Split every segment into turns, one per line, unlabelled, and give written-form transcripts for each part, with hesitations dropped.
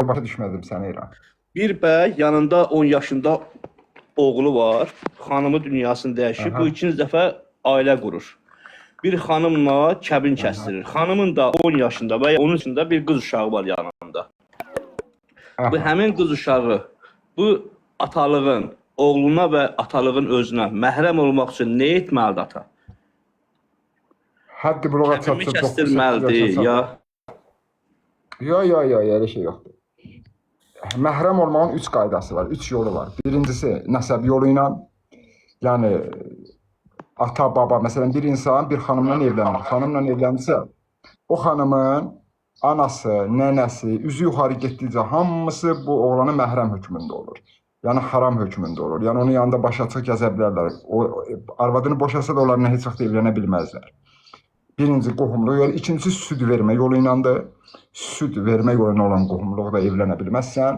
Başa düşmədim səni İran.
Bir bəy yanında 10 yaşında oğlu var. Xanımı dünyasını dəyişir.
Aha.
Bu ikinci dəfə ailə qurur. Bir xanımla kəbin kəsdirir. Xanımın da 10 yaşında və ya onun yaşında bir qız uşağı var yanında.
Aha.
Bu həmin qız uşağı bu atalığın oğluna və atalığın özünə məhrəm olmaq üçün nə etməlidir ata?
Həddi buluğa
Kəbinmi
çatsa 9-8
kəsdirməlidir
yaşa
ya?
Yo, yo, yo, elə şey yoxdur. Məhrəm olmağın üç qaydası var, üç yolu var. Birincisi nəsəb yolu ilə, yəni ata, baba, məsələn bir insan bir xanımla evlənir. Xanımla evlənsə, o xanımın anası, nənəsi, üzü yuxarı getdikcə hamısı bu oğlana məhrəm hökmündə olur. Yəni haram hökmündə olur. Yəni onun yanında baş açıq gəzə bilərlər. O arvadını boşasa da onlarla heç vaxt evlənə bilməzlər. Birinci qohumluq yolu, ikincisi süd vermə yolu ilədir. Süd vermə yolu ilə olan qohumluqda evlənə bilməzsən.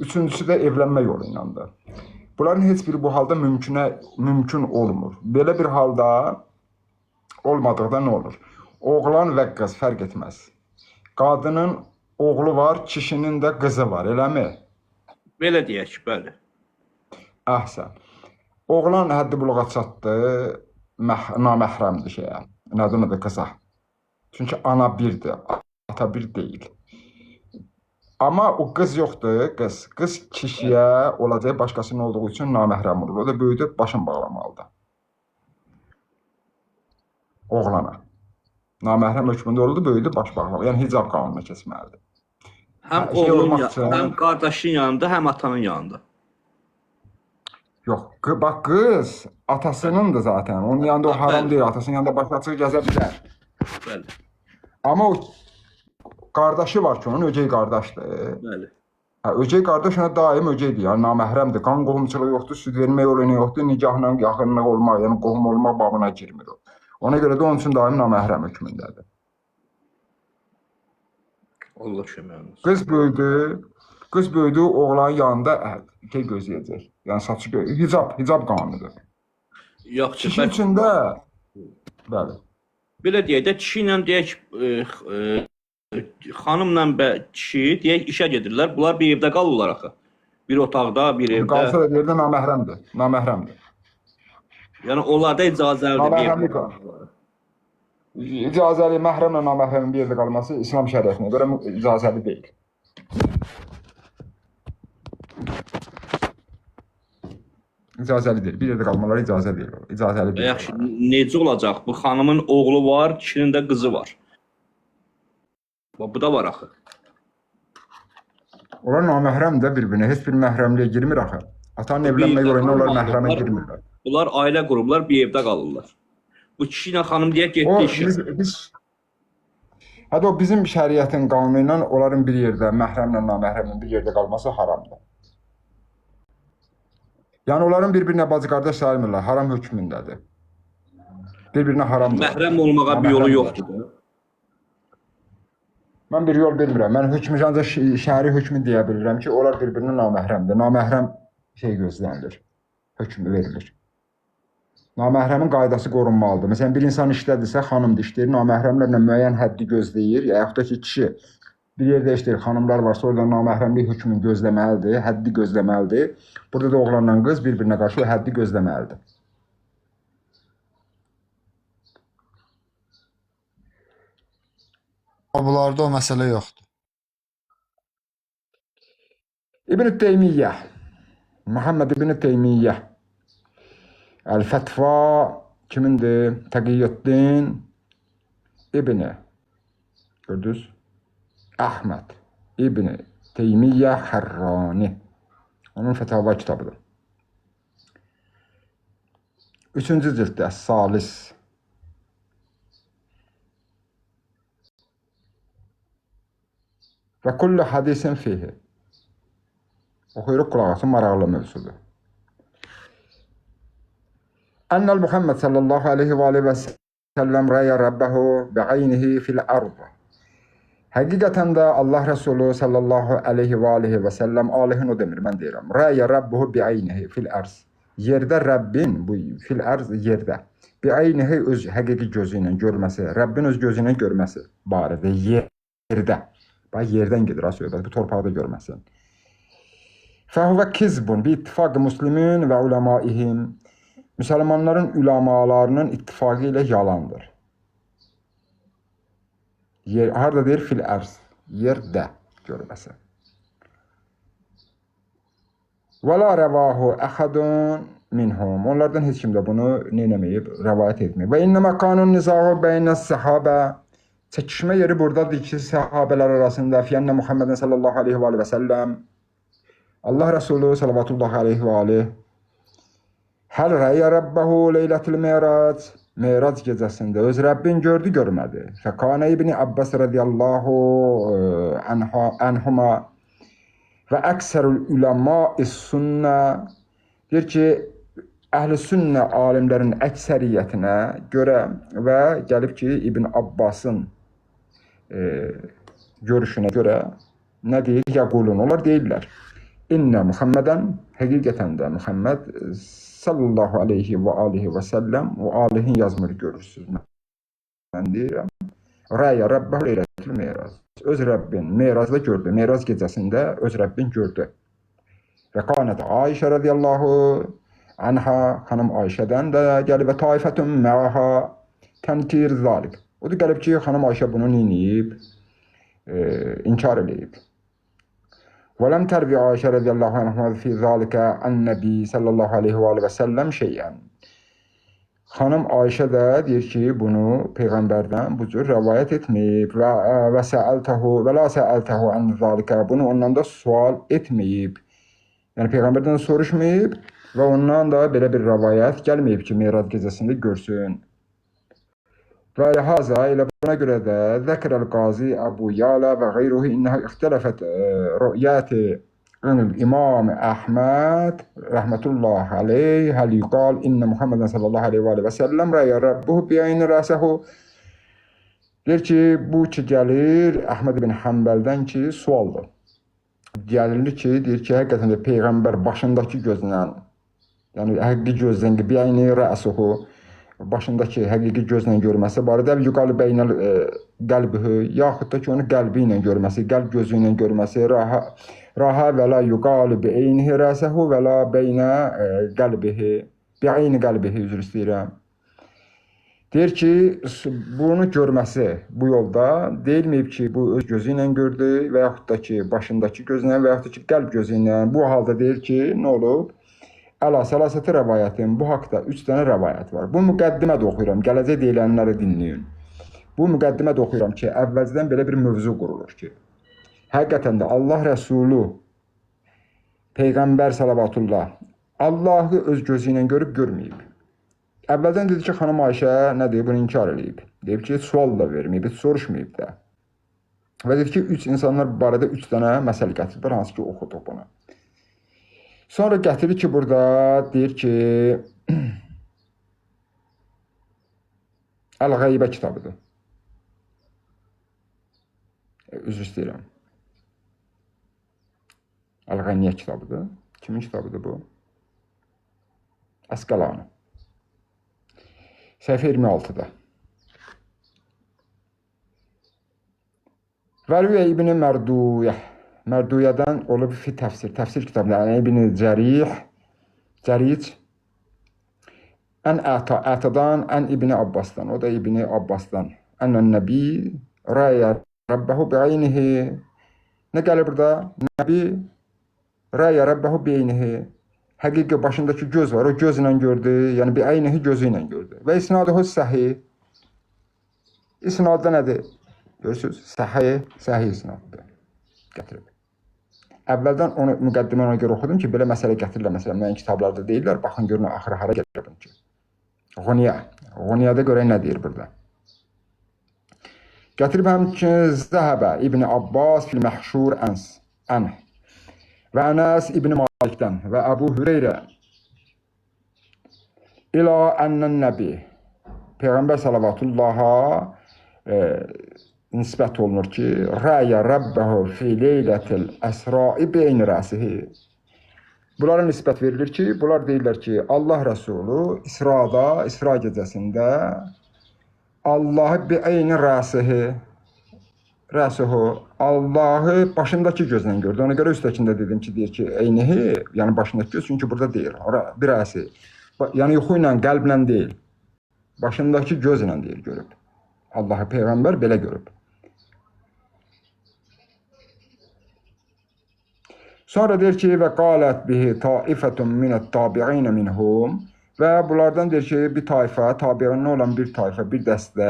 Üçüncüsü də evlənmə yolu ilədir. Bunların heç biri bu halda mümkün olmur. Belə bir halda olmadıqda nə olur? Oğlan və qız fərq etməz. Qadının oğlu var, kişinin də qızı var, eləmi?
Belə deyək, bəli.
Əhsən. Oğlan həddi buluğa çatdı, naməhrəmdir şeyə. Nədir adı qıza. Çünki ana birdir, ata bir deyil. Amma o qız yoxdur, qız. Qız kişiyə olacaq başqasının olduğu üçün naməhrəm olur. O da böyüdüb başın bağlamalıdır. Oğlana. Naməhrəm hökmündə oldu, böyüdü, baş bağlamalı. Yəni hicab qanununa keçməlidir.
Həm
Hə, şey
oğlun,
olmaq üçün-
həm qardaşın yanında, həm atanın yanında.
Yox, bax qız atasınındır zaten. Onun yanında o haram
Bəli.
deyil, atasının yanında baş açıq gəzə bilər.
Bəli,
Amma o qardaşı var ki, onun ögey qardaşdır.
bəli.
Hə, ögey qardaş ona daim ögeydir, yəni naməhrəmdir. Qan qohumçuluğu yoxdur, süd vermə yolu ilə yoxdur, nikahla yaxınlıq olmaq, yəni qohum olmaq babına girmir o. Ona görə də onun üçün daim naməhrəm hökmündədir.
Allah köməyin olsun.
Qız böyüdü, qız böyüdü, oğlanın yanında şey gözləyəcək. Yəni saçı hicab, hicab qanunudur.
Yox,
Kişi
bəs
üçün də bəli.
belə deyək də kişi ilə deyək xanımla və kişi deyək işə gedirlər. Bunlar bir evdə qalırlar axı. Bir otaqda, bir evdə.
Qalsa da yerdə naməhrəmdir. Naməhrəmdir.
Yəni onlarda icazəlidir bir evdə.
Naməhrəmlik İcazəli məhrəmlə naməhrəmin bir yerdə qalması İslam şəriətinə görə icazəli deyil. İcazəli deyil. Bir yerdə qalmaları icazə deyil. İcazəli deyil.
Yaxşı, necə olacaq? Bu xanımın oğlu var, kişinin də qızı var. Bax, bu da var axı.
Onlar naməhrəm də bir-birinə. Heç bir məhrəmliyə girmir axı. Atanın evlənmə yolu ilə onlar məhrəmə girmirlər.
Bunlar ailə qurublar, bir evdə qalırlar. Bu kişi ilə xanım deyək getdi
O
işə.
biz Hətta o bizim şəriətin qanunu ilə onların bir yerdə məhrəmlə naməhrəmin bir yerdə qalması haramdır. Yəni onların bir-birinə bacı qardaş sayılmırlar, haram hökmündədir. Bir-birinə haramdır.
Məhrəm olmağa bir yolu yoxdur. da.
Mən bir yol bilmirəm. Mən hökmü ancaq şəri hökmü deyə bilirəm ki, onlar bir-birinə naməhrəmdir. Naməhrəm şey gözlənilir. Hökmü verilir. Naməhrəmin qaydası qorunmalıdır. Məsələn, bir insan işlədirsə, xanım da işləyir, naməhrəmlərlə müəyyən həddi gözləyir, ya yaxud da ki, kişi bir yerdə işləyir, xanımlar varsa orada naməhrəmlik hökmünü gözləməlidir, həddi gözləməlidir. Burada da oğlanla qız bir-birinə qarşı o həddi gözləməlidir.
Bunlarda o məsələ yoxdur.
İbn Teymiyyə. Muhammed İbn Teymiyyə. Əl-Fətva kimindir? Təqiyyəddin İbn gördünüz? Əhməd İbn Teymiyyə Xərrani. Onun Fətava kitabıdır. Üçüncü cilddə Salis. Və kullu hadisin fihi. Oxuyuruq qulaq asın, maraqlı mövzudur. Ennel Muhammed sallallahu aleyhi və aleyhi və səlləm rəyə rəbbəhu bi'aynihi fil ard. Həqiqətən də Allah Rəsulu sallallahu aleyhi və aleyhi və səlləm alihin o demir, mən deyirəm. Rəyə rəbbuhu bi'aynihi fil ərz. Yerdə Rəbbin, bu fil ərz yerdə. Bi'aynihi öz həqiqi gözü ilə görməsi, Rəbbin öz gözü ilə görməsi barədə yerdə. Bax yerdən gedir ha söhbət, bu torpaqda görməsin. Fəhuvə kizbun bi ittifaq muslimin və ulemaihim. Müsəlmanların üləmalarının ittifaqı ilə yalandır. Yer, harda deyir fil ərz, yerdə görməsi. Və la rəvahu əhədun minhum. Onlardan heç kim də bunu neynəməyib, rəvayət etməyib. Və innəmə kanun nizahu beynə səhabə. Çəkişmə yeri buradadır ki, səhabələr arasında fiyənnə Muhammedin sallallahu aleyhi və alihi və səlləm Allah Resulü salavatullah aleyhi və aleyh Həl rəyə rəbbəhu leylətil mirac. Mirac gecəsində öz Rəbbin gördü, görmədi. Fəkanə İbni Abbas radiyallahu anhuma və əksərül üləma sünnə deyir ki, əhl-i sünnə alimlərin əksəriyyətinə görə və gəlib ki, İbn Abbasın görüşünə görə nə deyir? Yəqulun. Onlar deyirlər. İnnə Muhammedən, həqiqətən də Muhammed sallallahu aleyhi və alihi və səlləm, o alihin yazmır görürsünüz. Mən deyirəm. Rəyə Rəbbəhu leylətül meyraz. Öz Rəbbin meyrazda gördü. Meyraz gecəsində öz Rəbbin gördü. Və qanət Ayşə radiyallahu anha, xanım Ayşədən də gəlib və taifətun məha tənkir zalik. O da gəlib ki, xanım Ayşə bunu neyniyib? İnkar eləyib. Və ləm tərvi Ayşə radiyallahu anha fi zalika an-nəbi sallallahu aleyhi və alihi və səlləm şeyən. Xanım Ayşə də deyir ki, bunu peyğəmbərdən bu cür rəvayət etməyib və səəltəhu və la səəltəhu an zalika. Bunu ondan da sual etməyib. Yəni peyğəmbərdən soruşmayıb və ondan da belə bir rəvayət gəlməyib ki, Mirac gecəsində görsün. Və lihaza elə buna görə də zəkərəl qazi Əbu Yala və qeyruhu innəhu ixtələfət rü'yəti anil İmam Əhməd rəhmətullah aleyh həl yuqal innə Muhammedən sallallahu aleyhi və alihi və səlləm rəyə rəbbuhu biyəyni rəsəhu. Deyir ki, bu ki gəlir Əhməd ibn Həmbəldən ki, sualdır. Gəlir ki, deyir ki, həqiqətən də peyğəmbər başındakı gözlə, yəni həqiqi gözlə biyəyni rəsuhu başındakı həqiqi gözlə görməsi barədə yuqalı beynəl qəlbihü, yaxud da ki, onu qəlbi ilə görməsi, qəlb gözü ilə görməsi, raha və la yuqalı bi eynihi rəsəhu və la beynə qəlbihi, bi eyni qəlbihi, üzr istəyirəm. Deyir ki, bunu görməsi bu yolda deyilməyib ki, bu öz gözü ilə gördü və yaxud da ki, başındakı gözlə və yaxud da ki, qəlb gözü ilə. Bu halda deyir ki, nə olub? Əla səlasəti rəvayətin bu haqda 3 dənə rəvayət var. Bu müqəddimə də oxuyuram. Gələcək deyilənləri dinləyin. Bu müqəddimə də oxuyuram ki, əvvəlcədən belə bir mövzu qurulur ki, həqiqətən də Allah Rəsulu Peyğəmbər salavatullah Allahı öz gözü ilə görüb görməyib. Əvvəldən dedi ki, xanım Ayşə nə deyib, bunu inkar eləyib. Deyib ki, sual da verməyib, heç soruşmayıb da. Və dedi ki, 3 insanlar barədə 3 dənə məsəl gətiriblər, hansı ki, oxuduq bunu. Sonra gətirir ki, burada deyir ki, Əl-Qeybə kitabıdır. Üzr istəyirəm. Əl-Qənniyə kitabıdır. Kimin kitabıdır bu? Əsqalani. Səhifə 26-da. Vərviyə İbni Mərduyə. Mərduyədən olub fi təfsir. Təfsir kitabında yəni İbni Cərih, Cəric, Ən Əta, Ətadan, Ən İbni Abbasdan. O da İbni Abbasdan. Ənən Nəbi rəyə rəbbəhu bi'aynihi. Nə gəlir burada? Nəbi rəyə rəbbəhu bi'aynihi. Həqiqi başındakı göz var. O gözlə gördü. Yəni bi'aynihi gözü ilə gördü. Və isnaduhu səhih. İsnadda nədir? Görürsünüz? Səhih, səhih isnaddır. Gətirib. Əvvəldən onu müqəddimə ona görə oxudum ki, belə məsələ gətirirlər. Məsələn, müəyyən kitablarda deyirlər. Baxın görün axırı hara gəlir bununki. Ğuniyə. Ğuniyədə görək nə deyir burada. Gətirib həmçinin Zəhəbə İbn Abbas fil məhşur əns, ənh və Ənəs İbn Malikdən və Əbu Hüreyrə ilə ənnən nəbi Peyğəmbər salavatullaha nisbət olunur ki, rəyə rəbbəhu fi leylətil əsrai beyni rəsihi. Bunlara nisbət verilir ki, bunlar deyirlər ki, Allah Rəsulu İsrada, İsra gecəsində Allahı bi eyni rəsihi, Rəsuhu Allahı başındakı gözlə gördü. Ona görə üstəkində dedim ki, deyir ki, eynihi, yəni başındakı göz, çünki burada deyir. Ora bir rəsi. Yəni yuxu ilə, qəlblə deyil. Başındakı gözlə deyir görüb. Allahı peyğəmbər belə görüb. Sonra deyir ki, və qalət bihi taifətun minət tabi'in minhum və bunlardan deyir ki, bir tayfa, tabiindən olan bir tayfa, bir dəstə,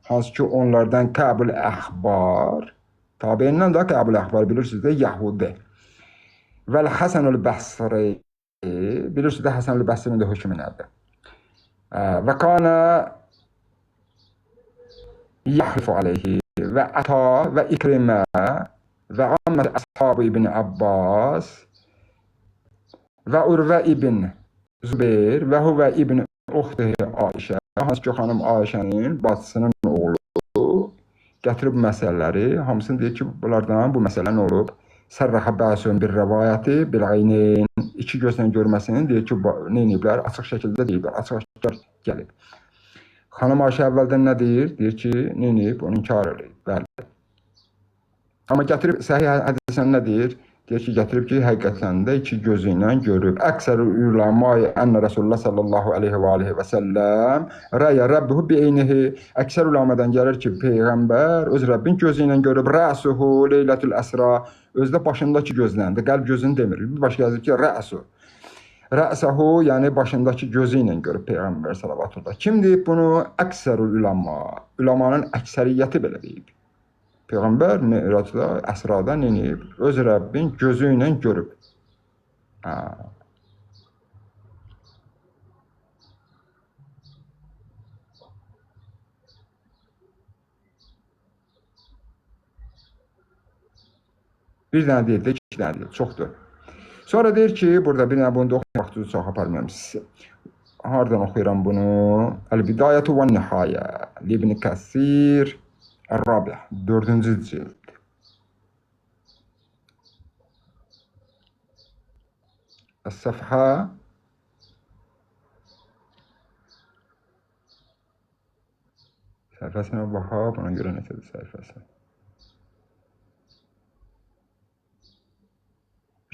hansı ki onlardan Kəbul Əhbar, tabiindən də Kəbul Əhbar bilirsiniz də Yəhudi. Və Həsənül Bəsri, bilirsiniz də Həsənül Bəsrinin də hökmü nədir? Və kana yahlifu aleyhi və Ata və İkrimə və ammət əshabı İbn Abbas və Urvə ibn Zübeyir və huvə ibn Uxtihi Ayşə, hansı ki xanım Ayşənin bacısının oğlu gətirib bu məsələləri, hamısını deyir ki, bunlardan bu məsələ nə olub? Sərrəhə bəsun bir rəvayəti bil ayneyn, iki gözlə görməsini deyir ki, nə ediblər? Açıq şəkildə deyiblər, açıq-aşkar gəlib. Xanım Ayşə əvvəldən nə deyir? Deyir ki, nə edib? Onu inkar eləyib. Bəli. Amma gətirib səhih hadisən nə deyir? Deyir ki, gətirib ki, həqiqətən də iki gözü ilə görüb. Əksər uləma ənə Rasulullah sallallahu əleyhi və alihi və səlləm rəyə rəbbuhu bi eynihi. Əksər uləmadan gəlir ki, peyğəmbər öz Rəbbin gözü ilə görüb. Rəsuhu leylətül əsra. Özü də başındakı gözləndir. Qəlb gözünü demir. Bir başqa yazıb ki, rəsu. Rəsəhu, yəni başındakı gözü ilə görüb peyğəmbər salavatullah. Kim deyib bunu? Əksərül uləma. Uləmanın əksəriyyəti belə deyib. Peyğəmbər Miracda, Əsrada nə edib? Öz Rəbbin gözü ilə görüb. Hə. Bir dənə deyil də, iki dənə deyil, çoxdur. Sonra deyir ki, burada bir dənə bunu da oxuyaq, vaxtınızı çox aparmıram. Hardan oxuyuram bunu? Əl-Bidayətu və Nihayə. İbn Kəsir Ər-Rabi, 4-cü cild. Əs-Səfhə səhifəsinə baxaq, buna görə neçədir səhifəsi?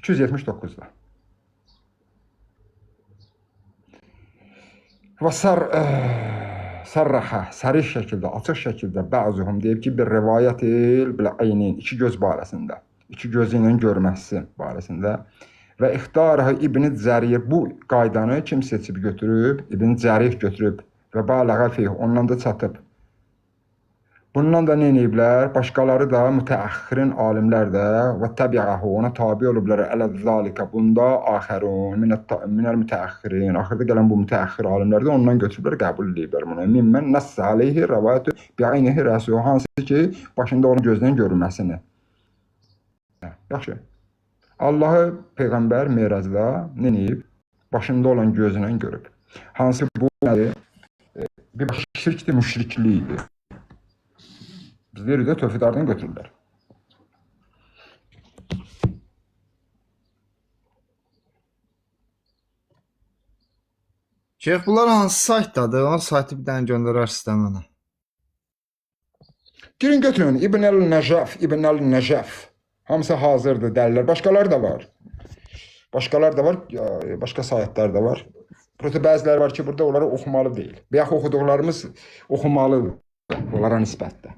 279-da. Və sərrəhə, sərih şəkildə, açıq şəkildə bəzühum deyib ki, bir rivayətil bil aynin, iki göz barəsində, iki gözü ilə görməsi barəsində və ixtarəhü İbn Cərir bu qaydanı kim seçib götürüb? İbn Cərir götürüb və balağa fih, ondan da çatıb. Bundan da nə ediblər? Başqaları da mütəəxxirin alimlər də və təbiəhu ona tabi olublar ələ zalikə. Bunda axərun minəl mütəəxxirin. Axırda gələn bu mütəəxxir alimlər də ondan götürüblər, qəbul ediblər bunu. Mimmən nəss aleyhi rəvayətü bi'aynihi rəsuhu, hansı ki başında onun gözdən görünməsini. Yaxşı. Allahı peyğəmbər Meracda nə edib? Başında olan gözünə görüb. Hansı bu nədir? Bir baş şirkdir, müşriklikdir. Biz deyirik də tövhid hardan götürürlər?
Şeyx, bunlar hansı saytdadır? O saytı bir dənə göndərərsiz də mənə.
Girin götürün. İbn el-Nəcəf, İbn el-Nəcəf. Hamısı hazırdır dəlillər. Başqaları da var. Başqaları da var, başqa saytlar da var. Burada bəziləri var ki, burada onları oxumalı deyil. Bayaq oxuduqlarımız oxumalıdır onlara nisbətdə.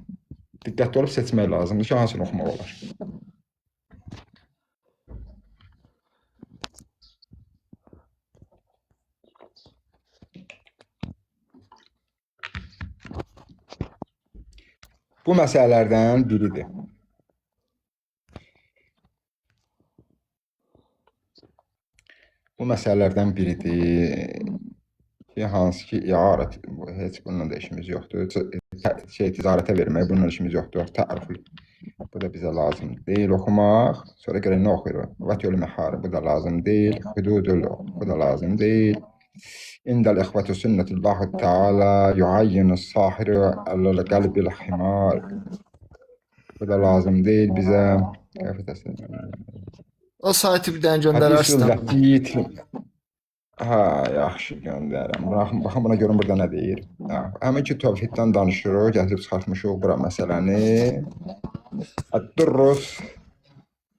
Diqqətli olub seçmək lazımdır ki, hansını oxumaq olar. Bu məsələlərdən biridir. Bu məsələlərdən biridir ki, hansı ki, iarət, heç bununla da işimiz yoxdur. Şey, ticarətə vermək, bununla işimiz yoxdur. Tərif, bu da bizə lazım deyil oxumaq. Sonra görək nə oxuyuruq. Vətül məharib, bu da lazım deyil. Hududul, bu da lazım deyil. İndəl ixvətü sünnətullah Teala yuayyinu sahiru ələl qəlbil himar. Bu da lazım deyil bizə.
O saytı bir dənə göndərərsiz
də mənə. Hə, yaxşı göndərirəm. Baxın, baxın buna görün burada nə deyir. Hə, həmin ki tövhiddən danışırıq, gətirib çıxartmışıq bura məsələni. Ət-Durrus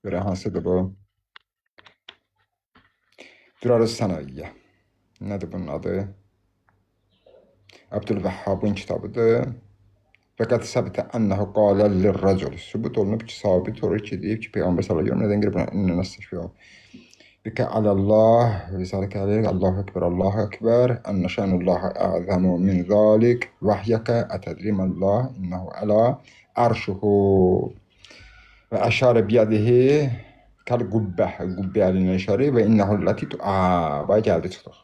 görə hansıdır bu? Dürarus Sənayyə. Nədir bunun adı? Əbdülvəhhabın kitabıdır. Fəqət səbitə ənəhu qalə lirrəcul. Sübut olunub ki, sabit olur ki, deyib ki, Peyğəmbər sallallahu əleyhi və səlləm nədən görə buna innə nəstəşfi'u bikə alallah və zalika aleyk Allahu ekber Allahu ekber enne şenullaha a'zamu min zalik vahyaka atadri mallah innehu ala arşuhu və əşarə biyadihi kəl qubbə qubbə əlinə işarə və innehu ləti bax gəldi çıxdıq.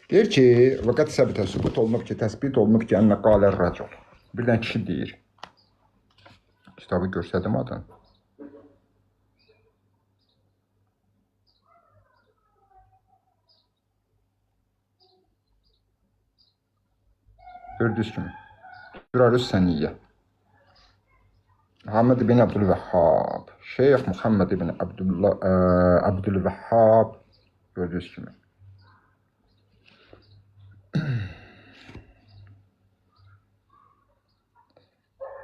Deyir ki, vəqət səbitə sübut olunub ki, təsbit olunub ki, enne qalə rəcul. Bir dənə kişi deyir. Kitabı göstərdim adını. Gördüyünüz kimi. Dürarüs Səniyyə. Muhammed ibn Abdülvəhhab. Şeyx Muhammed ibn Abdullah, Abdülvəhhab. Gördüyünüz kimi.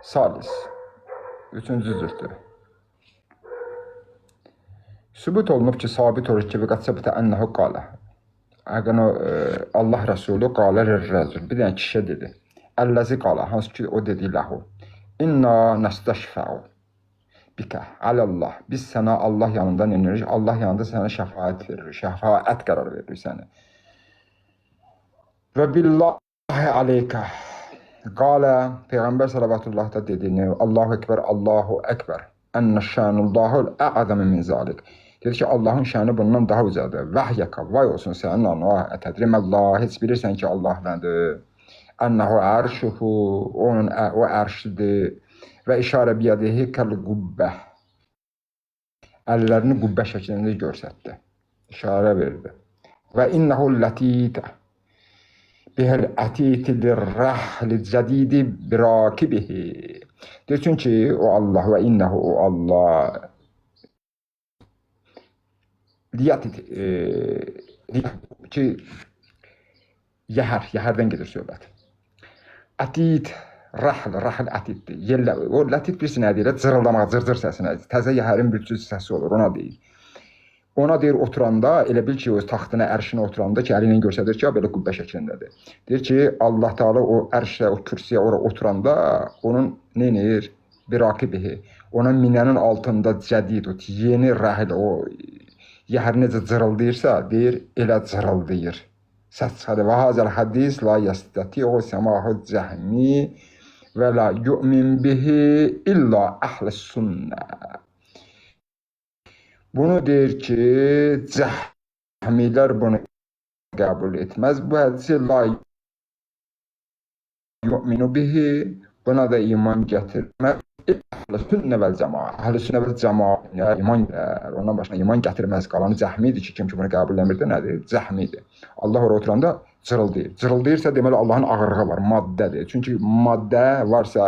Salis. Üçüncü cüzdür. Sübut olunub ki, sabit olur ki, vəqət səbitə ənəhu qalə. Həqən o, Allah Rəsulü qalə lirrəcül. Bir dənə kişiyə dedi. Əlləzi qala, hansı ki o dedi ləhu. İnna nəstəşfəu bikə alallah. Biz sənə Allah yanında nə edirik? Allah yanında sənə şəfaət veririk. Şəfaət qərar veririk sənə. Və billahi aleykə. Qalə Peyğəmbər salavatullah da dedi, Allahu ekber, Allahu ekber. Enne şənullahul a'zam min zalik. Dedi ki, Allahın şəni bundan daha ucadır. Vəhyəka, vay olsun sənin ana, ətədrim Allah, heç bilirsən ki, Allah nədir? Ənəhu ərşuhu, onun o ərşidir. Və işarə biyadihi kəl qubbə. Əllərini qübbə şəklində göstərdi. İşarə verdi. Və innehu lətit bihəl ətiti lirrəhli cədidi birakibihi. Deyir çünki o Allah və innehu o Allah liyatit ki yəhər, yəhərdən gedir söhbət. Ətit, rəhl, rəhl ətitdir. Yerlə, o lətit bilirsin nə deyir? Cırıldamaq, cır-cır səsinə. Təzə yəhərin bir cür səsi olur, ona deyir. Ona deyir oturanda, elə bil ki, o taxtına, ərşinə oturanda ki, əli ilə göstərir ki, belə qübbə şəklindədir. Deyir ki, Allah Teala o ərşə, o kürsüyə ora oturanda onun nə edir? Birakibihi. Ona minənin altında cədid, o yeni rəhl, o yəhər necə cırıldayırsa, deyir, elə cırıldayır. Səs çıxarır. Və hazəl hədis la yəstəti'u səmahu cəhmi və la yu'min bihi illa əhl-i sünnə. Bunu deyir ki, cəhmilər bunu qəbul etməz. Bu hədisi la yu'minu bihi, buna da iman gətirməz. Əhl-i sünnə vəl cəmaa. Əhl-i sünnə vəl cəmaa iman gətirir. Ondan başına iman gətirməz. Qalanı cəhmidir ki, kim ki bunu qəbul eləmir də nədir? Cəhmidir. Allah ora oturanda cırıldayır. Cırıldayırsa deməli Allahın ağırlığı var, maddədir. Çünki maddə varsa,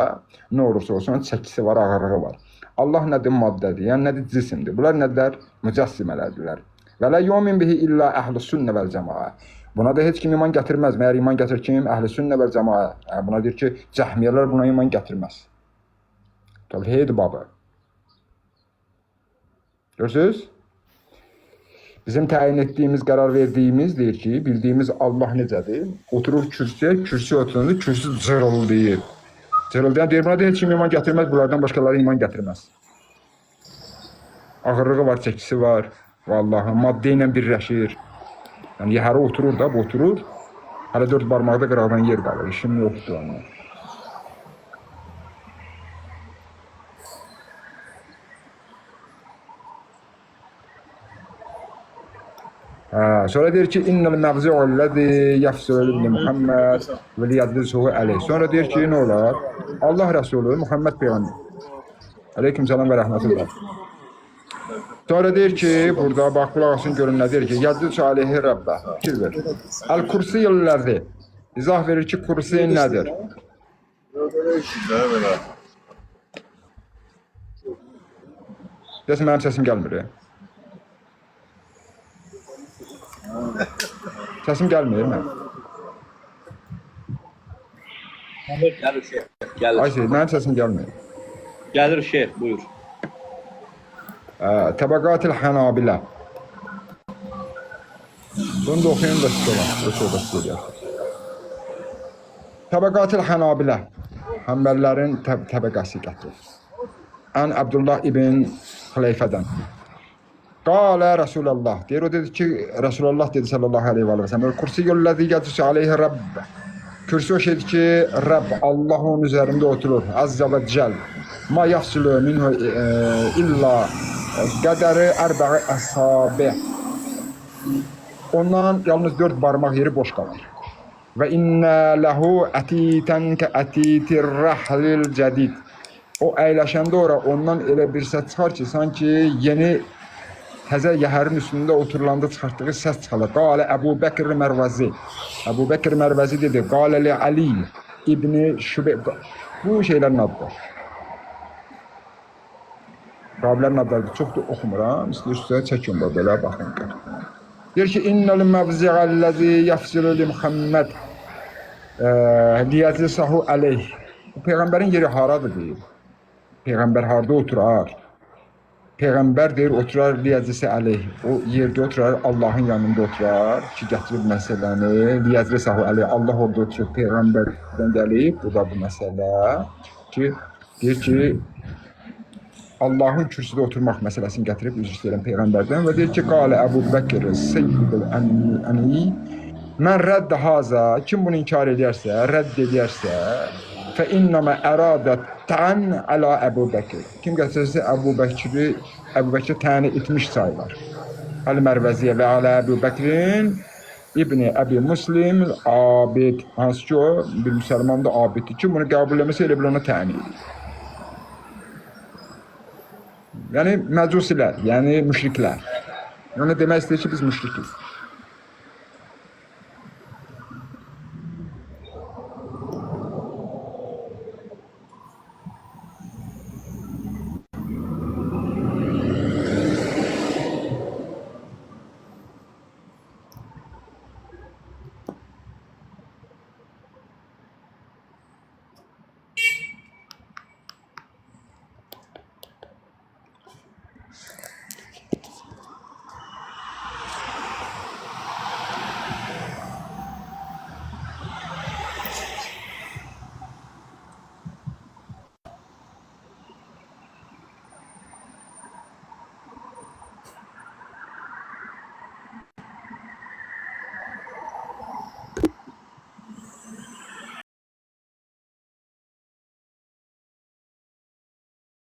nə olursa olsun, çəkisi var, ağırlığı var. Allah nədir? Maddədir. Yəni nədir? Cisimdir. Bunlar nədirlər? Mücəssimələrdirlər. Və la yu'min bihi illa əhl-i sünnə vəl cəmaa. Buna da heç kim iman gətirməz. Məyər iman gətirir kim? Əhl-i sünnə vəl cəmaa. Buna deyir ki, cəhmiyyələr buna iman gətirməz. Tövhid babı. Görürsünüz? Bizim təyin etdiyimiz, qərar verdiyimiz deyir ki, bildiyimiz Allah necədir? Oturur kürsüyə, kürsüyə oturanda kürsü cırıldayır. Cırıldayan deyir, buna da heç kim iman gətirməz, bunlardan başqaları iman gətirməz. Ağırlığı var, çəkisi var. Vallahi maddə ilə birləşir. Yəni yəhəri oturur da, bu oturur. Hələ dörd barmaqda qıraqdan yer qalır. İşim yoxdur onunla. Hə, sonra deyir ki, innel məvzi'u'l-ləzi yəfsulu li Muhammed və liyədlisuhu əleyh. Sonra deyir ki, nə olar? Allah Rəsulü Muhammed Peyğəmbər. Aleyküm salam və rəhmətullah. Sonra deyir ki, burada bax qulaq asın görün nə deyir ki, yədlisu aleyhi rəbbə. Fikir ver. Əl-kursiyyəl-ləzi. İzah verir ki, kursi nədir? Deyəsən mənim səsim gəlmir. Səsim gəlmir mən.
Gəlir, gəlir.
Ay Seyid, mənim səsim gəlmir.
Gəlir şeyx, buyur.
Təbəqatil Hanabilə. Bunu da oxuyun da sizə var. Bu söhbət eləyər. Təbəqatil Hanabilə. Həmbəllərin təbəqəsi gətirir. Ən Abdullah ibn Xüleyfədən. Qalə Rəsulallah. Deyir, o dedi ki, Rəsulallah dedi sallallahu aleyhi və səlləm. Kursiyyüləzi yəclisu aleyhi Rəbb. Kürsü o şeydir ki, Rəbb, Allah onun üzərində oturur. Əzzə və cəl. Ma yafsulu minhu illa qədəri ərbə'i əsabi. Ondan yalnız dörd barmaq yeri boş qalır. Və innə ləhu ətitən kə ətitir rəhlil cədid. O əyləşəndə ora ondan elə bir səs çıxar ki, sanki yeni təzə yəhərin üstündə oturulanda çıxartdığı səs çıxarır. Qalə Əbu Bəkr Mərvəzi. Əbu Bəkr Mərvəzi dedi: "Qalə li Ali İbni Şübey." Bu şeylərin adıdır. Ravilərin adlarıdır. Çox da oxumuram. İstəyirsinizsə çəkin bax belə baxın. Deyir ki, innel mevzi'ellezî yafsilu li Muhammed liyeclisahu aleyh. Bu Peyğəmbərin yeri haradır deyir. Peyğəmbər harda oturar? Peyğəmbər deyir, oturar liyeclisi aleyh. O yerdə oturar, Allahın yanında oturar ki, gətirib məsələni. Liyeclisahu aleyh. Allah orada oturub, Peyğəmbərdən gəlib. Bu da bu məsələ ki, deyir ki, Allahın kürsüdə oturmaq məsələsini gətirib üzr istəyirəm peyğəmbərdən və deyir ki, qalə Əbu Bəkr seyyidul əni mən rədd haza, kim bunu inkar edərsə, rədd edərsə, fə innəmə əradə tən əla Əbu Bəkr. Kim gətirsə Əbu Bəkri, Əbu Bəkri təni etmiş sayılar. Əl Mərvəziyə və alə Əbu Bəkrin İbni Əbi Muslim abid, hansı ki o bir müsəlman da abiddir. Kim bunu qəbul eləməsə elə bil ona təni edir. Yəni məcusilər, yəni müşriklər. Yəni demək istəyir ki, biz müşrikiz.